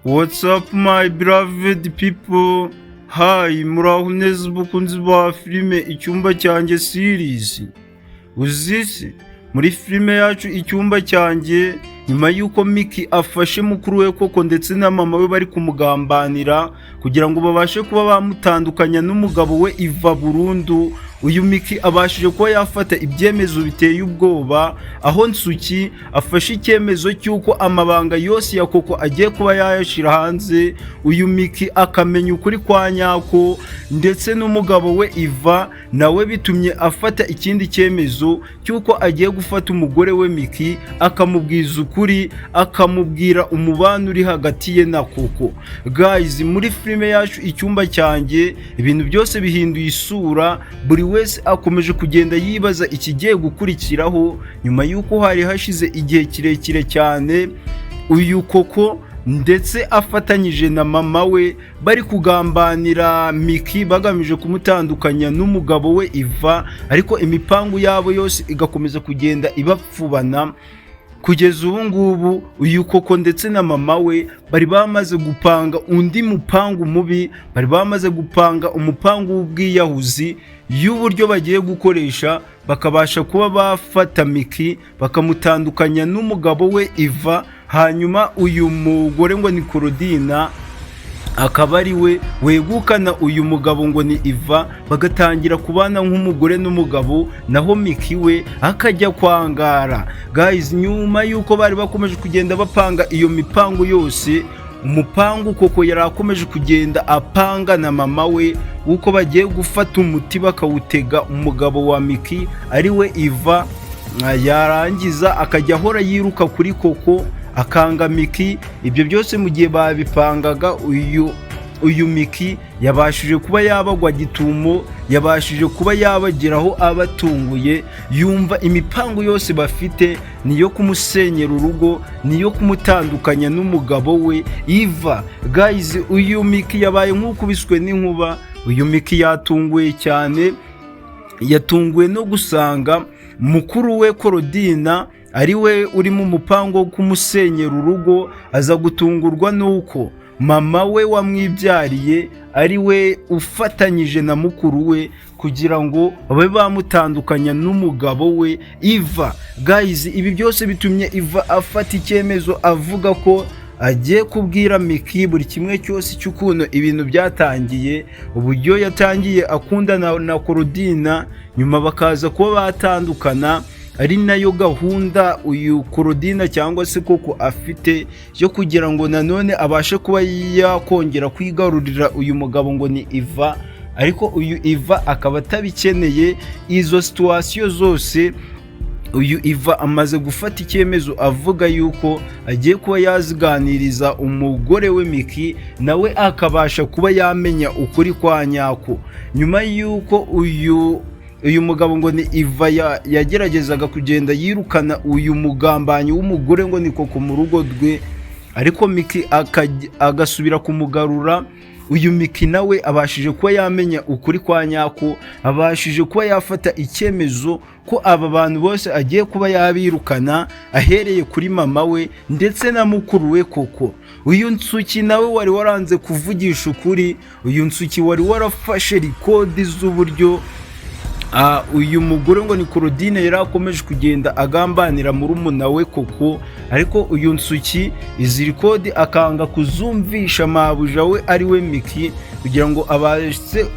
What's up, my beloved people? Hi, muraho neza bakunzi ba filime Icyumba Cyanjye series. Uzi se, muri filime yacu Icyumba Cyanjye, nyuma y'uko Miki afashe mukuru we Koko ndetse na mama we bari kumugambanira kugira ngo babashe kuba bamutandukanya n'umugabo we Iva burundu, uyu Miki abashije kuba yafata ibyemezo biteye ubwoba, aho Nsuki afashe icyemezo cy'uko amabanga yose ya Koko agiye kuba yayashyira hanze, uyu Miki akamenya ukuri kwa nyako, ndetse n'umugabo we Iva nawe bitumye afata ikindi cyemezo cy'uko agiye gufata umugore we Miki, akamubwiza ukuri, akamubwira umubano uri hagati ye na Koko. Guys, muri filime yacu Icyumba Cyanjye, ibintu byose bihinduye isura. Buri wese akomeje kugenda yibaza ikigiye gukurikiraho, nyuma y'uko hari hashize igihe kirekire cyane uyu Koko ndetse afatanyije na mama we bari kugambanira Miki bagamije kumutandukanya n'umugabo we Iva, ariko imipangu yabo yose igakomeza kugenda ibapfubana. Kugeza ubu ngubu, uyu Koko ndetse na mama we bari bamaze gupanga undi mupangu mubi, bari bamaze gupanga umupangu w'ubwiyahuzi y'uburyo bagiye gukoresha bakabasha kuba bafata Miki bakamutandukanya n'umugabo we Iva, hanyuma uyu mugore ngo ni Korodina akaba ari we wegukana uyu mugabo ngo ni Iva, bagatangira kubana nk'umugore n'umugabo, naho Miki we akajya kwangara. Guys, nyuma y'uko bari bakomeje kugenda bapanga iyo mipango yose, umupangu Koko yari akomeje kugenda apanga na mama we w'uko bagiye gufata umuti bakawutega umugabo wa Miki ari we Iva, yarangiza akajya ahora yiruka kuri Koko, akanga Miki. Ibyo byose mu gihe babipangaga, uyu Miki yabashije kuba yabagwa gitumo, yabashije kuba yabageraho abatunguye, yumva imipango yose bafite niyo kumusenyera urugo, niyo kumutandukanya n'umugabo we Iva. Guys, uyu Miki yabaye nk'ukubiswe n'inkuba. Uyu Miki yatunguye cyane, yatunguwe no gusanga mukuru we Korodina ari we uri mu mupango wo kumusenyera urugo, aza gutungurwa n'uko mama we wamwibyariye ari we ufatanyije na mukuru we kugira ngo babe bamutandukanya n'umugabo we Iva. Guys, ibi byose bitumye Iva afata icyemezo, avuga ko agiye kubwira Miki buri kimwe cyose cy'ukuntu ibintu byatangiye, uburyo yatangiye akundana na Korodina, nyuma bakaza kuba batandukana, ari nayo gahunda uyu Korodina cyangwa se Koko afite yo kugira ngo nanone abashe kuba yakongera kwigarurira uyu mugabo ngo ni Iva, ariko uyu Iva akaba atabikeneye. Izo situation zose, uyu Iva amaze gufata icyemezo, avuga yuko agiye kuba yaziganiriza umugore we Miki, nawe akabasha kuba yamenya ukuri kwa nyako. Nyuma y'uko uyu mugabo ngo ni Iva yageragezaga kugenda yirukana uyu mugambanyi w'umugore ngo ni Koko mu rugo rwe, ariko Miki agasubira kumugarura, uyu Miki nawe abashije kuba yamenya ukuri kwa nyako, abashije kuba yafata icyemezo ko aba bantu bose agiye kuba yabirukana, ahereye kuri mama we ndetse na mukuru we Koko. Uyu Nsuki nawe wari waranze kuvugisha ukuri, uyu Nsuki wari warafashe record z'uburyo uyu mugore ngo ni Korodine yari akomeje kugenda agambanira murumuna we Koko, ariko uyu Nsuki izi record akanga kuzumvisha mabuja we ari we Miki, kugira ngo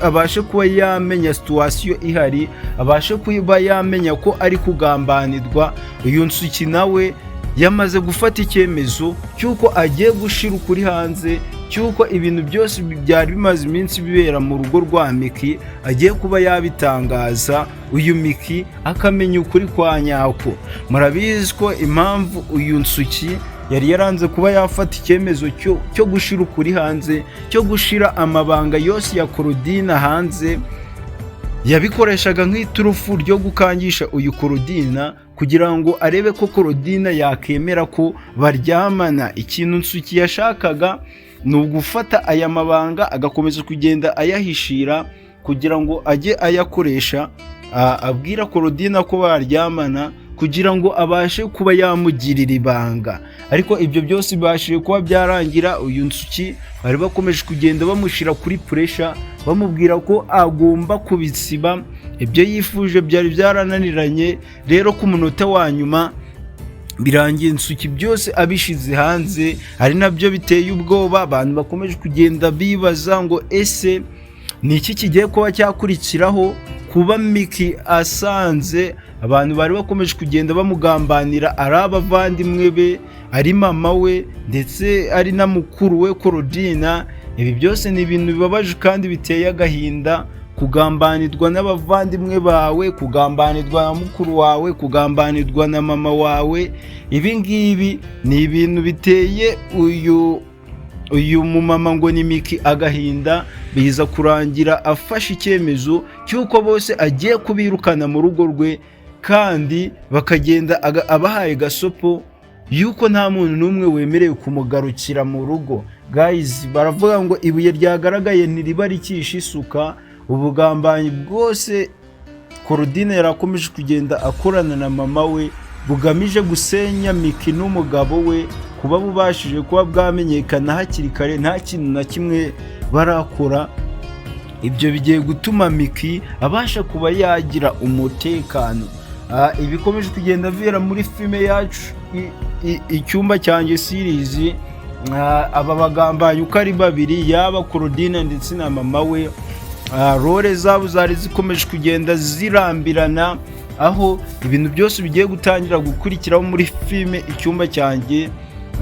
abashe kuba yamenya situation ihari, abashe kuba yamenya ko ari kugambanirwa. Uyu Nsuki nawe yamaze gufata icyemezo cy'uko agiye gushira ukuri hanze, cy'uko ibintu byose byari bimaze iminsi bibera mu rugo rwa Miki agiye kuba yabitangaza, uyu Miki akamenya ukuri kwa nyako. Murabizi ko impamvu uyu Nsuki yari yaranze kuba yafata icyemezo cyo gushira ukuri hanze, cyo gushira amabanga yose ya Korodina hanze, yabikoreshaga nk'iturufu ryo gukangisha uyu Korodina kugira ngo arebe ko Korodina yakemera ko baryamana. Ikintu Nsuki yashakaga ni ugufata aya mabanga agakomeza kugenda ayahishira kugira ngo ajye ayakoresha abwira Korodina ko baryamana. kugira ngo abashe kuba yamugirira ibanga. Ariko ibyo byose bibashije kuba byarangira. Uyu Nsuki bari bakomeje kugenda bamushyira kuri pressure, bamubwira ko agomba kubisiba. Ibyo yifuje byari byarananiranye. Rero ku munota wa nyuma birangiye Nsuki byose abishyize hanze, ari nabyo biteye ubwoba. Abantu bakomeje kugenda bibaza ngo: "Ese ni iki kigiye kuba cyakurikiraho?" Kuba Miki asanze abantu bari bakomeje kugenda bamugambanira ari abavandimwe be, ari mama we, ndetse ari na mukuru we Korodina, ibi byose ni ibintu bibabaje kandi biteye agahinda. Kugambanirwa n'abavandimwe bawe, kugambanirwa na mukuru wawe, kugambanirwa na mama wawe, ibi ngibi ni ibintu biteye uyu mumama ngo ni Miki agahinda. Biza kurangira afashe icyemezo cy'uko bose agiye kubirukana mu rugo rwe, kandi bakagenda abahaye gasopo yuko nta muntu n'umwe wemerewe kumugarukira mu rugo. Guys, baravuga ngo ibuye ryagaragaye ntiriba rikisha isuka. Ubugambanyi bwose Korodine yarakomeje kugenda akorana na mama we bugamije gusenya Miki n'umugabo we, kuba bubashije kuba bwamenyekana hakiri kare, nta kintu na kimwe barakora, ibyo bigiye gutuma Miki abasha kuba yagira umutekano. Ibikomeje kugenda bibera muri filime yacu Icyumba Cyanjye series, aba bagambanyi uko ari babiri, yaba Korodine ndetse na mama we, role zabo zari zikomeje kugenda zirambirana, aho ibintu byose bigiye gutangira gukurikiraho muri filime Icyumba Cyanjye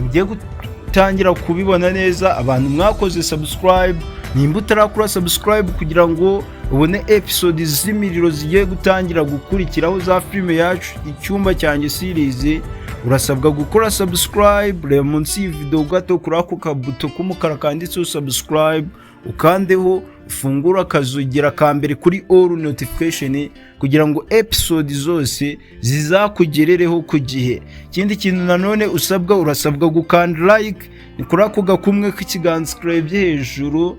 mugiye gutangira kubibona neza. Abantu mwakoze subscribe, nimba utarakora subscribe kugira ngo ubone episode z'imiriro zigiye gutangira gukurikiraho za filime yacu Icyumba Cyanjye series, urasabwa gukora subscribe. Reba munsi y'iyi video gato kuri ako kabuto k'umukara kanditseho subscribe, ukandeho, ufungure akazogera ka mbere kuri all notification kugira ngo episode zose zizakugerereho ku gihe. Ikindi kintu nanone usabwa, urasabwa gukanda like, ni kuri ako gakumwe k'ikiganza kirebye hejuru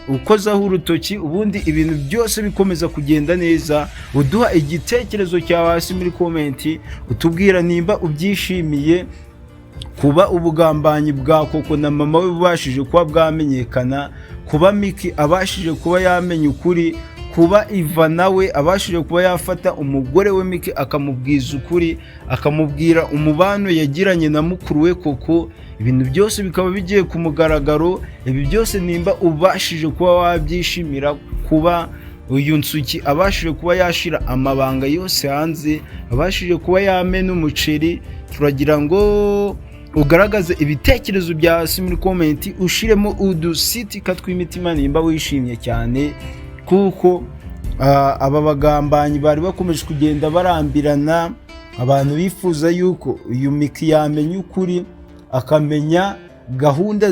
ukozaho urutoki, ubundi ibintu byose bikomeza kugenda neza. Uduha igitekerezo cyawe hasi muri comment, utubwira nimba ubyishimiye kuba ubugambanyi bwa Koko na mama we bubashije kuba bwamenyekana, kuba Miki abashije kuba yamenya ukuri, kuba Iva nawe abashije kuba yafata umugore we Miki akamubwiza ukuri, akamubwira umubano yagiranye na mukuru we Koko, ibintu byose bikaba bigiye ku mugaragaro. Ibi byose nimba ubashije kuba wabyishimira, kuba uyu Nsuki abashije kuba yashira amabanga yose hanze, abashije kuba yamena umuceri, turagira ngo ugaragaze ibitekerezo bya hasi muri comment, ushiremo udusitika tw'imitima nimba wishimye cyane, kuko aba bagambanyi bari bakomeje kugenda barambirana. Abantu bifuza yuko uyu Miki yamenya ukuri, akamenya gahunda.